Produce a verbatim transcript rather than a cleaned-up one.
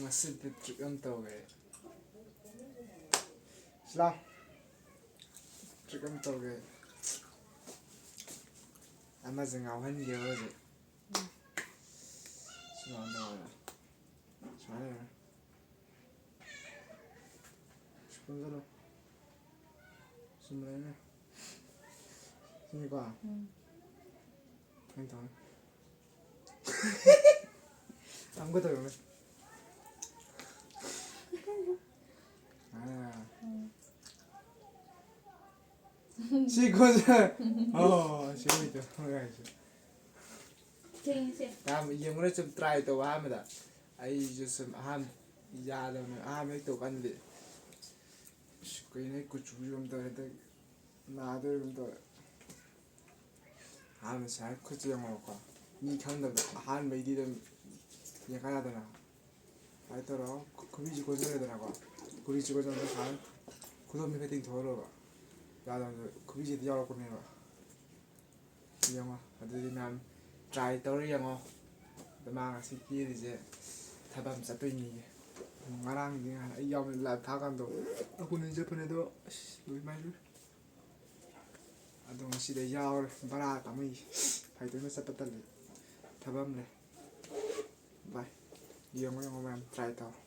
ꯉꯁꯤꯗꯤ ꯇ꯭ꯔꯤꯛ ꯑꯃ ꯇꯧꯒꯦ꯫ ꯁꯤꯂꯥ꯫ ꯇ꯭ꯔꯤꯛ ꯑꯃ ꯇꯧꯒꯦ꯫ ꯑꯃꯁꯦ ꯉꯥꯎꯍꯟꯒꯦꯕ ꯍꯧꯖꯤꯛ꯫ ꯁꯨꯃꯥꯏꯅ ꯇꯧꯔꯒ꯫ ꯁꯨꯃꯥꯏꯅ ꯂꯩꯔꯦ꯫ ꯁꯤ ꯀꯨꯝꯖꯜꯂꯣ꯫ ꯁꯨꯝ ꯂꯩꯔꯦ꯫ ꯁꯤꯅꯤꯀꯣ꯫ ꯎꯝ꯫ ꯁꯨꯃꯥꯏꯅ ꯇꯧꯔꯦ꯫ ꯑꯃꯨꯛꯀ ꯇꯧꯔꯝꯃꯦ꯫ ꯑꯥ꯫ ꯎꯝ꯫ ꯁꯤ ꯈꯣꯠꯁꯦ꯫ ꯑꯣ, ꯁꯤ ꯑꯣꯏꯗꯣ꯫ ꯍꯣꯏ, ꯍꯣꯏ, ꯁꯤ꯫ ꯊꯦꯡꯉꯁꯦ꯫ ꯌꯥꯝ ꯌꯦꯡꯉꯨꯔꯦ, ꯁꯨꯝ ꯇ꯭ꯔꯥꯏ ꯇꯧꯕ ꯑꯍꯥꯟꯕꯗ꯫ ꯑꯩꯁꯨ ꯁꯨꯝ ꯑꯍꯥꯟꯕ ꯌꯥꯗꯕꯅꯦ, ꯑꯍꯥꯟꯕ ꯍꯦꯛ ꯇꯧꯀꯥꯟꯗꯗꯤ꯫ ꯑꯁ, ꯀꯩꯅꯣ ꯑꯩ ꯀꯨꯆꯨꯁꯦ ꯑꯃ ꯇꯧꯔꯦ, ꯍꯟꯗꯛ ꯅꯥꯗꯣꯔꯤꯕ ꯑꯃ ꯇꯧꯔꯦ꯫ ꯑꯍꯥꯟꯕ ꯁꯥꯏ ꯈꯨꯠꯁꯦ ꯌꯦꯡꯉꯣꯀꯣ꯫ ꯃꯤ ꯈꯪꯗꯕꯗ ꯑꯍꯥꯟꯕꯩꯗꯤ ꯑꯗꯨꯝ ꯌꯦꯡꯈꯠ ꯌꯥꯗꯅ꯫ ꯁꯨꯃꯥꯏꯅ ꯇꯧꯔꯒ ꯈꯨ-, ꯈꯨꯕꯤꯁꯤ ꯀꯣꯟꯁꯤꯜꯂꯦꯗꯅꯀꯣ꯫ ꯈꯨꯕꯤꯁꯤ ꯀꯣꯟꯁꯤꯜꯂꯒ ꯁꯨꯃꯥꯏꯅ ꯈꯨꯗꯣꯝꯁꯤ ꯈꯔ ꯇꯤꯡꯊꯣꯛꯍꯜꯂꯣꯕ꯫ ꯌꯥꯗꯕꯗ ꯈꯨꯕꯤꯁꯤꯗꯤ ꯌꯥꯎꯔꯛꯄꯅꯦꯕ꯫ ꯌꯦꯡꯉꯣ, ꯑꯗꯨꯗꯤ ꯃꯌꯥꯝ ꯇ꯭ꯔꯥꯏ ꯇꯧꯔ ꯌꯦꯡꯉꯣ꯫ ꯑꯗꯣ ꯃꯥ ꯉꯁꯤ ꯀꯦꯔꯤꯁꯦ ꯊꯕꯛ ꯑꯃ ꯆꯠꯇꯣꯏꯅꯤꯌꯦ꯫ ꯉꯔꯥꯡꯗꯤ ꯉꯍꯥꯟ ꯑꯩ ꯌꯥꯎꯅ ꯂꯥꯏꯚ ꯊꯥꯀꯥꯟꯗꯣ ꯑꯩꯈꯣꯏꯅ ꯆꯠꯄꯅꯦ, ꯑꯗꯣ ꯑꯁ, ꯂꯣꯏ ꯃꯥꯏ ꯂꯣꯏ꯫ ꯑꯗꯣ ꯉꯁꯤꯗ ꯌꯥꯎꯔꯦ, ꯕꯔꯥ ꯄꯥꯝꯃꯨꯏ꯫ ꯐꯥꯏꯇꯣꯏꯅ ꯆꯠꯄ ꯇꯜꯂꯦ, ꯊꯕꯛ ꯑꯃ ꯂꯩ꯫ ꯕꯥꯏ꯫ ꯌꯦꯡꯉꯣ, ꯌꯦꯡꯉꯣ ꯃꯌꯥꯝ, ꯇ꯭ꯔꯥꯏ ꯇꯧꯔꯣ꯫